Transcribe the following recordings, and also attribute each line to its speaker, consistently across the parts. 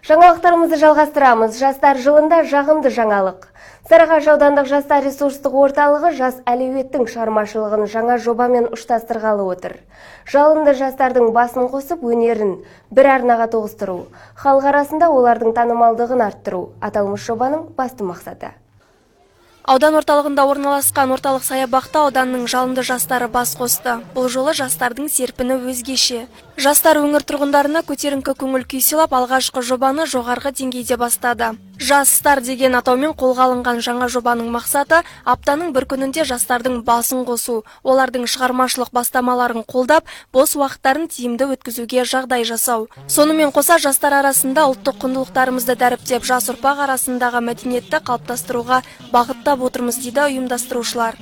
Speaker 1: Жаңалықтарымызды жалғастырамыз. Жастар жылында жағымды жаңалық. Сарыағаш аудандық жастар ресурстық орталығы жас әлеуеттің шығармашылығын жаңа жобамен ұштастырғалы отыр. Жалынды жастардың басын қосып, өнерін бір арнаға тоғыстыру, халық арасында олардың танымалдығын арттыру аталмыш жобаның басты мақсаты.
Speaker 2: Аудан орталығында орналасқан орталық саябақта ауданның жалынды жастары бас қосты. Бұл жолы жастардың серпіні өзгеше. Жастар өңір тұрғындарына көтеріңкі көңіл күй сыйлап, алғашқы жобаны жоғарғы деңгейде бастады. Жас Стар деген атаумен қолға алынған жаңа жобаның мақсаты – аптаның бір күнінде жастардың басын қосу, олардың шығармашылық бастамаларын қолдап, бос уақыттарын тиімді өткізуге жағдай жасау. Сонымен қоса жастар арасында ұлттық құндылықтарымызды дәріптеп, жас ұрпақ арасындағы мәдениетті қалыптастыруға бағыттап отырмыз, дейді ұйымдастырушылар.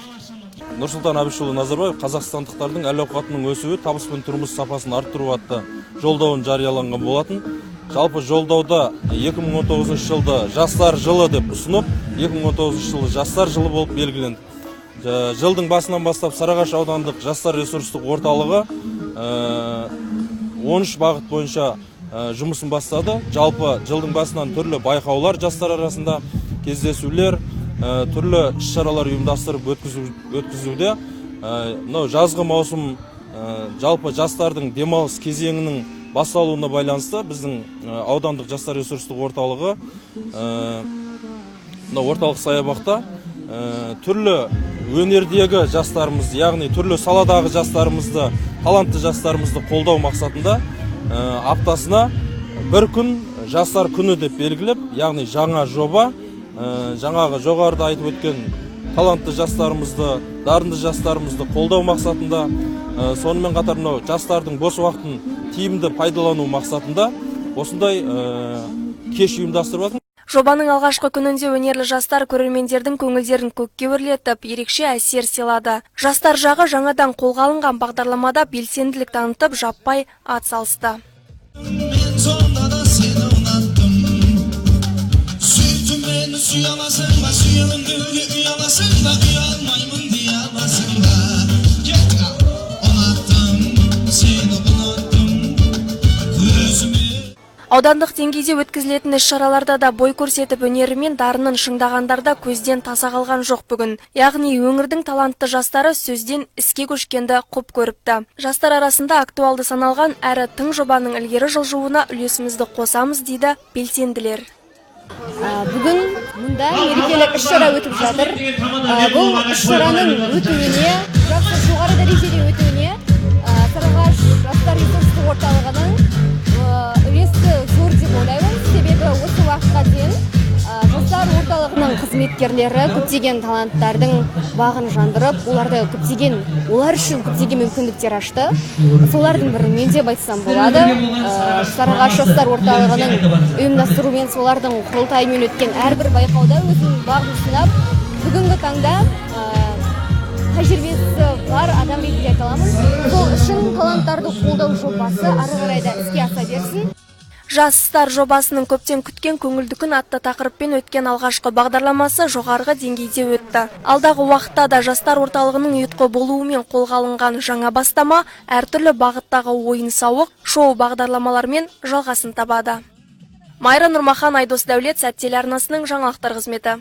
Speaker 3: Нұрсұлтан Әбішұлы Назарбаев «Қазақстандықтардың әл ауқатының өсуі, табыс пен тұрмыс сапасын арттыру» атты жолдауын жарияланған болатын. Жалпы, жолдауда 2019 жылды жастар жылы деп ұсынып, 2019 жылы жастар жылы болып белгіленді. Жылдың басынан бастап Сарыағаш аудандық жастар ресурстық орталығы 13 бағыт бойынша жұмысын бастады. Жалпы, жылдың басынан түрлі байқаулар, жастар арасында кездесулер, түрлі іс шаралар ұйымдастырып өткізуде. Мынау жазғы маусым, жалпы жастардың демалыс кезеңінің басталуына байланысты біздің аудандық жастар ресурстық орталығы мынау орталық саябақта түрлі өнердегі жастарымыз, яғни түрлі саладағы жастарымызды, талантты жастарымызды қолдау мақсатында аптасына бір күн жастар күні деп белгілеп, яғни жаңа жоба, жаңағы жоғарыда айтып өткен талантты жастарымызды, дарынды жастарымызды қолдау мақсатында, сонымен қатар мынау жастардың бос уақытын тиімді пайдалану мақсатында осындай кеш ұйымдастырып жатырмыз.
Speaker 2: Жобаның алғашқы күнінде өнерлі жастар көрермендердің көңілдерін көкке өрлетіп, ерекше әсер сыйлады. Жастар жағы жаңадан қолға алынған бағдарламада белсенділік танытып, жаппай ат салысты.
Speaker 4: Мен сонда да сені ұнаттым. Сүйттім, мені сүйе аласың ба? Сүйемін деуге ұяласың ба? Ұялмаймын дей аласың ба? Кеттік, ал! Ұнаттым, сені ұнаттым өзіме.
Speaker 2: Аудандық деңгейде өткізілетін іс-шараларда да бой көрсетіп, өнері мен дарынын шыңдағандар да көзден таса қалған жоқ бүгін. Яғни өңірдің талантты жастары сөзден іске көшкенді құп көріпті. Жастар арасында актуалды саналған әрі тың жобаның ілгері жылжуына үлесімізді қосамыз, дейді белсенділер.
Speaker 5: Бүгін мұнда мерекелік іс-шара өтіп жатыр. Бұл іс-шараның өтуіне, жақсы, жоғары дәрежеде өтуіне Сарыағаш жастар ресурстық орталығының үлесі зор деп ойлаймын. Себебі осы уақытқа дейін жастар орталығының қызметкерлері көптеген таланттардың бағын жандырып, оларды көптеген олар үшін көптеген мүмкіндіктер ашты. Солардың бірі мен деп айтсам болады. Сарыағаш жастар орталығының ұйымдастыруымен, солардың құрылтайымен өткен әрбір байқауда өзінің бағын сынап, бүгінгі таңда тәжірибесі бар адам ретінде айта аламын. Сол үшін таланттарды қолдау жобасы ары қарай да іске аса берсін.
Speaker 2: Жас Стар жобасының «Көптен күткен көңілді күн» атты тақырыппен өткен алғашқы бағдарламасы жоғарғы деңгейде өтті. Алдағы уақытта да жастар орталығының ұйытқы болуымен қолға алынған жаңа бастама әртүрлі бағыттағы ойын-сауық, шоу бағдарламалармен жалғасын табады. Майра Нұрмахан, Айдос Дәулет, Сәт телеарнасының жаңалықтар қызметі.